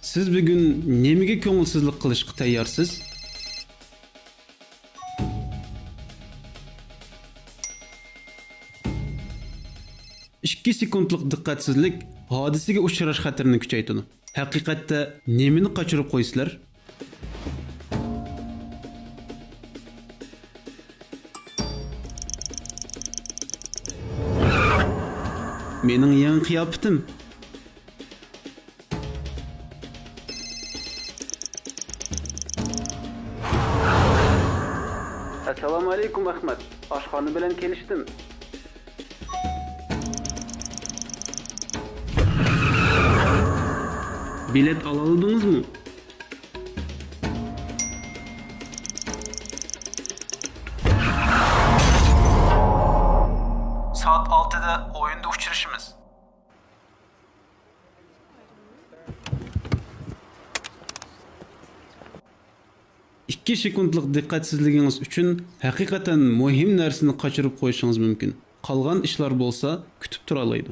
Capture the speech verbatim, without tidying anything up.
سىز بۈگۈن نېمىگە كۆڭۈلسىزلىك قىلىشقا تەييارسىز؟ ئىككى سېكۇنتلۇق دىققەتسىزلىك ھادىسىگە ئۇچراش خەتىرىنى كۈچەيتىدۇ. ھەقىقەتتە نېمىنى قاچۇرۇپ قويىسىلەر؟ مېنىڭ يېڭى قىياپىتىم. ئەسسالامۇئەلەيكۇم ئەخمەت، ئاشخانا بىلەن كېلىشتىم. بېلەت ئالالىدىڭىزمۇ؟ سائەت ئالتىدە ئويۇندا ئۇچرىشىمىز. ئىككى سېكۇنتلۇق دىققەتسىزلىكىڭىز ئۈچۈن ھەقىقەتەن مۇھىم نەرسىنى قاچۇرۇپ قويۇشىڭىز مۇمكىن. قالغان ئىشلار بولسا كۈتۈپ تۇرالايدۇ.